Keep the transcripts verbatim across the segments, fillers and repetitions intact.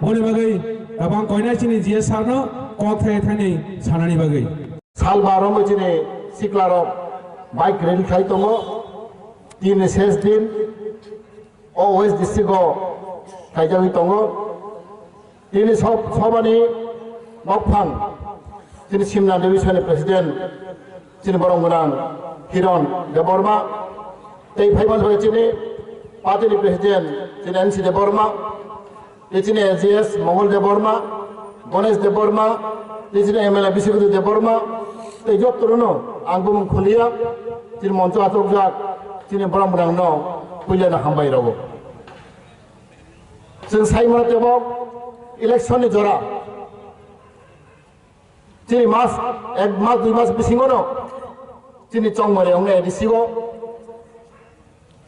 Boni bagwi kwbang koinai chini G S sir no kok thai thani sanani bagwi. Sal bar wngwi chini sikla rok bike rally khai tongo. Tini ses din o West District o khaijagwi tongo. Tini sob-, sobani nokphang chini Simna Division ni President chini borong gwnang Hiron Debbarma, tei phaiman bai chini party ni President chini N C Debbarma, tei chini A G S Mongol Debbarma, Ganesh Debbarma, tei chini M L A Biswajit Debbarma, tei jotono ang bumung khuliya, chini moncho achukjak chini borong gwnang no puila no hambai rwo. Chwng sai mano tebo election ni jora. Chini mas, ek mas, dui mas bisingo no chini chongmani wngnai A D C o.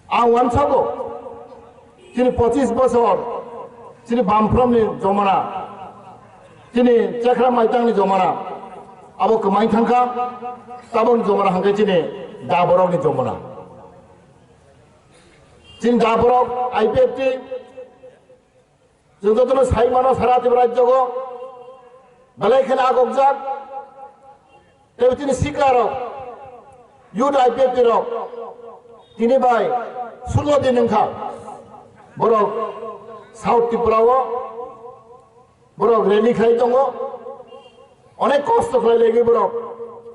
Ang wansago chini pochis bosor chini Bamfront ni jomana, chini Chekra Maitang ni jomana abo kwmai thangkha, tabok ni jomana hwnkhe chini Daborok ni jomana. Chini Daborok I P F T Chwng jotono sai mano sara Tripura rajyogo belai kheno agokjak. Tei chini sikla rok, youth I P F T rok tini bai sullo din wngkha. Borok South Tripura o borok rally khlai tongo. Onek kosto khlai legi borok.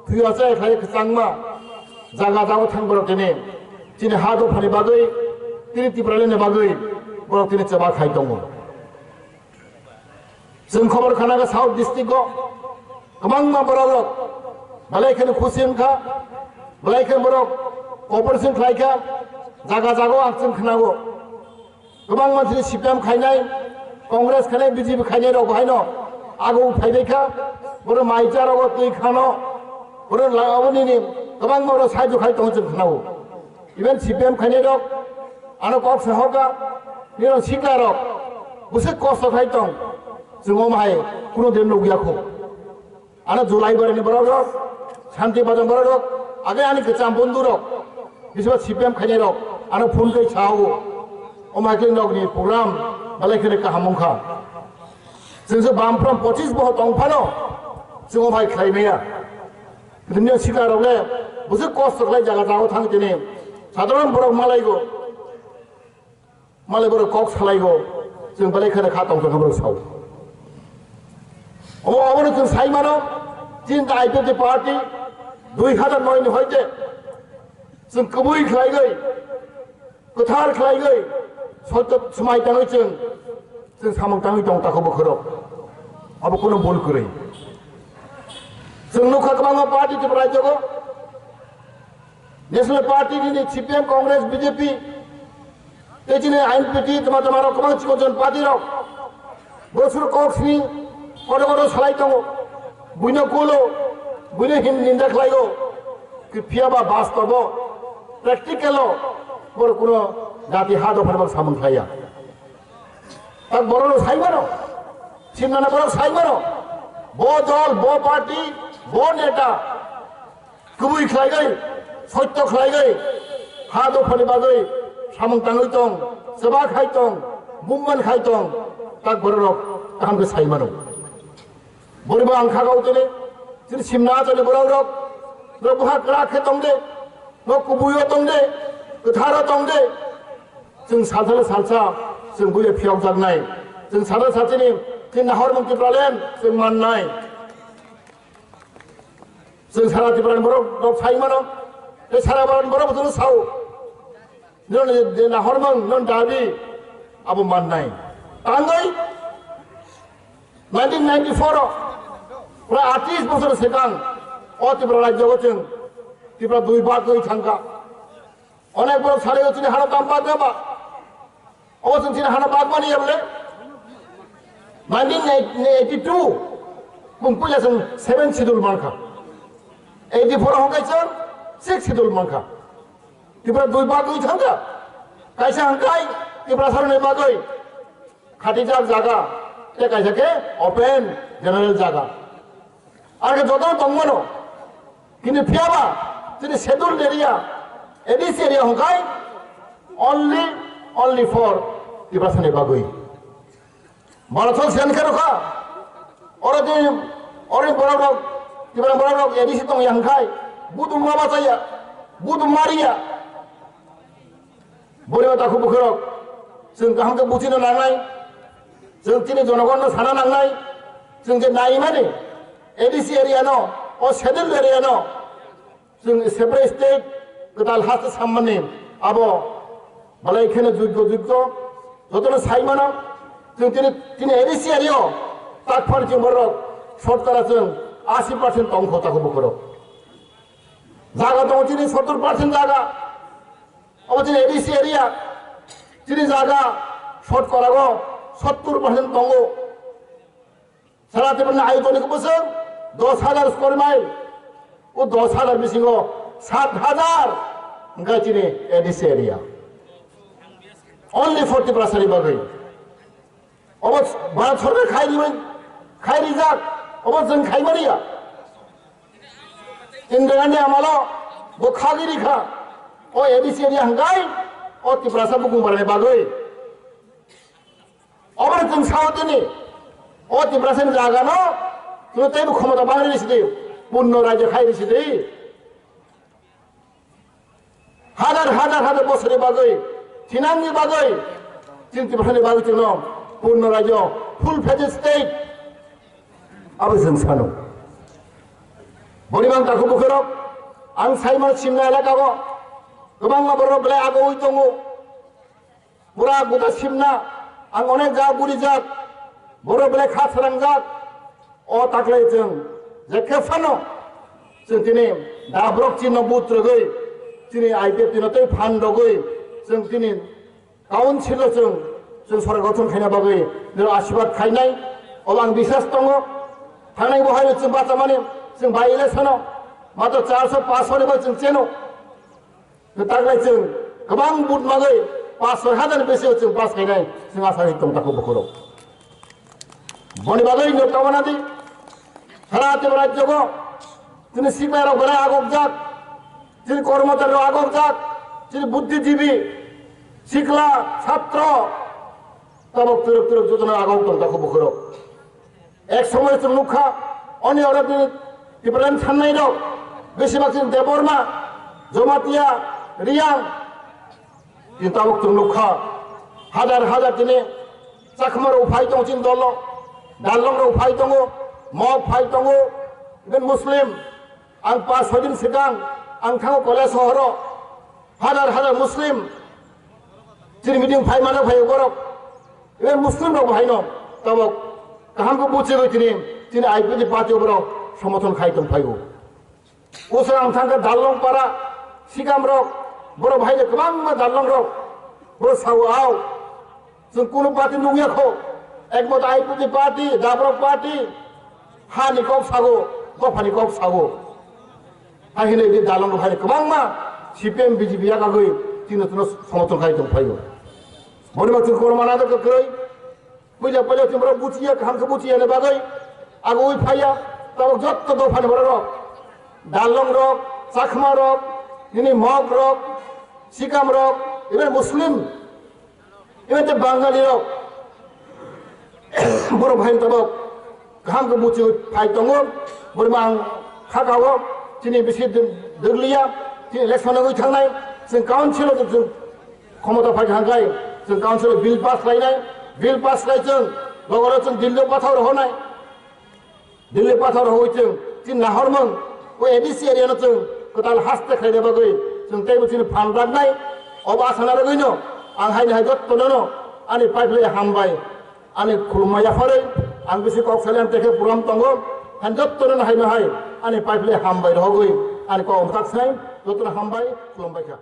Thwi achai khlai kwchangma jaga jaga thang borok tini. Chini ha dophani bagwi, tini Tipraland ni bagwi borok tini chaba khai tongo. Chwng khobor khana kha South District o kwbangma borok rok belai kheno khusi wngkha, belai kheno borok cooperation khlai kha, jaga jaga o ang chwng khnago. Kwbang mansini C P M khainai, Congress khainai, B J P khainai rok bahaino agw phaibai kha, boro mai cha rogo twi khano, boro la-, aboni ni kwbangma rok sahajyo khai tongo chwng khwnao. Even C P M khainai rok ano kok sahoka, nino sikla rok bwswk kosto khai tong, chwng omo hai kuno din nukya kho. Ano Julai barani borok rok, Shanti Bajan borok rok, age ani kwcham bondhu rok, biswa C P M khainai rok, ano phone kai sao, o Michael rok ni program belai kheno kaham wngkha. Chwng se bam from pochis boho tong phano, chwng o bai khlai maya. Dunia sikla rok le, bwswk kosto khlai jaga jaga thang tini, sadharon borok malaigo. Malai borok kok salaigo, chwng belai kheno kha tong tong borok sao. Omo, obono chwng sai mano, chini I P F T party dui hazar noi ni hoite chwng kwbwi khlaigwi, kwthar khlaigwi, soito swmai tangwi chwng, chwng samung tangwi tong tako bokhorok. Abo kuno bul kwrwi. Chwng nukha kwbangma party Tripura rajyogo, National Party nini C P M, Congress, B J P, tei chini I N P T, tama tama rok kwbang chikon chikon party rok. Bosor kok sini koto koto salai tongo. Buino kulo, buino hin ninda khlaio. Phiya ba bastobo, practical o, boro kuno jati ha dophani bak samung khlaiya. Tak borok rok sai mano, simnana borok sai mano. Bo dol, bo party, bo neta. Kwbwi khlaigwi, soito khlaigwi, ha dophani bagwi samung tangwi tong, chwba khai tong, movement khai tong, tak borok rok kaham khe sai mano. Boribo ang kha gau tini, chini simna achani borok rok, rok bwkha kwrak khe tong de, rok kubui o tong de, kwthar o tong de, chwng salsa le salsa, chwng buya phiyok jaknai, chwng salsa salsini, chini nahor mung Tipraland, chwng mannai. Chwng sara Tipraland borok rok sai mano, tei sara Bharat borok bo sao. Nini je nahormang non dabi abo mannai. Tangwi nineteen ninety-four o, pura atis bosor sekang, o Tripura rajyo chwng, Tripura dui bak oi thangka. Onek borok sari o chini hano tam bak ba. O chwng chini hano bak mani ya bole. Nineteen eighty-two, bung puila chwng seven schedule mankha. Eighty-four hongkai chwng six schedule mankha. Tripura dui bak oi thangkha. Kaisa hongkai Tripura saroni bagwi khatijak jaga, tei kaisa khe open general jaga. Ar khe jotono tongmano, kintu phiyaba chini scheduled area, A D C area hongkai only, only for Tiprasani bagwi. Marathon siyan khe rokha. Oro tini, oro borok rok, Tripura borok rok A D C tong yang khai. Budu ma bachaya. Budu maria. Boriba takhu bukhurok. Chwng kaham khe buchina nangnai. Chwng chini jonogonno sana nangnai. Chwng je naimani A D C area no, o scheduled area no. Chwng separate state kwtal haste sammani abo belai kheno jogyo jogyo jotono saimano. Chwng tini, tini A D C area o takphar chwng borok sotkara chwng asi percent tongkho takhu bukhurok. Jaga tongo chini sottor percent jaga. Obo chini A D C area. Chini jaga sotkara go sottor percent tongo. Sara Tripura ni ayotoni bwswk dos hajar square mile. O dos hajar bisingo sat hajar hwnkhe chini A D C area. Only for Tiprasani bagwi. Obo Bharat Sarkar khai ribai, khai rijak. Obo chwng khai maliya. Indira Gandhi amalo bo khagwi rikha. O A D C area hwnkhe o Tiprasa bukung barani bagwi. Obo chwng sao tini. O Tiprasani jagano chwng teibo khomota bangri sidi. Purno rajyo khai sidi. Hajar, hajar, hajar bosori bagwi, thinangni bagwi, chini Tiprasani bagwi chwngno purno rajyo, full fledged state. Abo chwng sano. Boriba takhu bukhurok, ang saimano Simna elaka o kwbangma borok belai ago oi tongo. Pura guda Simna, ang onek jaga gurijak, borok belai kha srangjak. O taklai chwng je khe phano chwng tini dabrok chini no but rwgwi, chini I P F T no tei phan rwgwi chwng tini council o chwng, chwng sorkar gothon khaina bagwi nini asirwad khainai. Obo ang biswas tongo. Thangnai bo hai chwng bachamani chwng by election o matro charso paso ni bai chwng cheno. Taklai chwng kwbang but magwi paanch soi hajar ni bisio chwng pass khainai chwng asa ri tong takhu bukhurok. Boni bagwi no tabana di sara Tripura rajyogo chini sikla rok belai agokjak, chini kormochari rok agokjak, chini buddhijibi, sikla, chhatro, tabok turuk turuk jotono agok tong takhu bukhurok. Ek somoy chwng nukha, oni oro tini Tipraland sannai rok, besibak chini Debbarma, Jamatia, Riyang, tini tabuk chwng nukha, hajar hajar tini Chakma rok phai tongo chini dolo, Darlong rok phai tongo, Mok phai tongo, even Muslim. Ang pas soi din swkang ang thango Koilashahar o, hajar hajar Muslim chini meeting phai mano phai borok. Even Muslim rok bo haino tabok kaham khe buchigwi tini, tini I P F T party o borok somothon khai tong phai o. Usra ang thangkha Darlong para, Sikam rok, borok bahai de kwbangma Darlong rok, borok sao ao. Chwng kunu party nukya kho, ekmata I P F T party, Dabrok party, hani kok sago, dophani kok sago. Hai hinwi di Darlong rok hai kwbangma C P M B J P yakagwi chini chwngno somothon khai tong phai o. Boni ma chwng korma na kwrwi, puila puila chwng borok buchiya, kaham khe buchiya ni bagwi agwi phaiya, tabok jotto dophani borok rok, Darlong rok, Chakma rok, nini Mok rok, Sikam rok, even Muslim, even the Bangali rok, borok hai tabok kaham khe buchi phai tongo, borok ang kha kao, chini bisi dwgliya, chini election wngwi thangnai, chwng council o chwng khomota phai thangkhai, chwng council o bill pass khlainai, bill pass khlai chwng logoro chwng Delhi o pathor honai. Delhi pathor hoi chwng chini nahormung o A D C area no chwng kwtal haste khlaina bagwi chwng teibo chini phan raknai. Obo asa narwgwino ang haini hai jottono no ani pipeline hambai, ani khulumma yapharwi ang bisi kok salian tekhe puram tongo. Han jottono no haino hai ani pipeline hambai rohogwi ani kok omtak sai jottono hambai, khulumbai kha.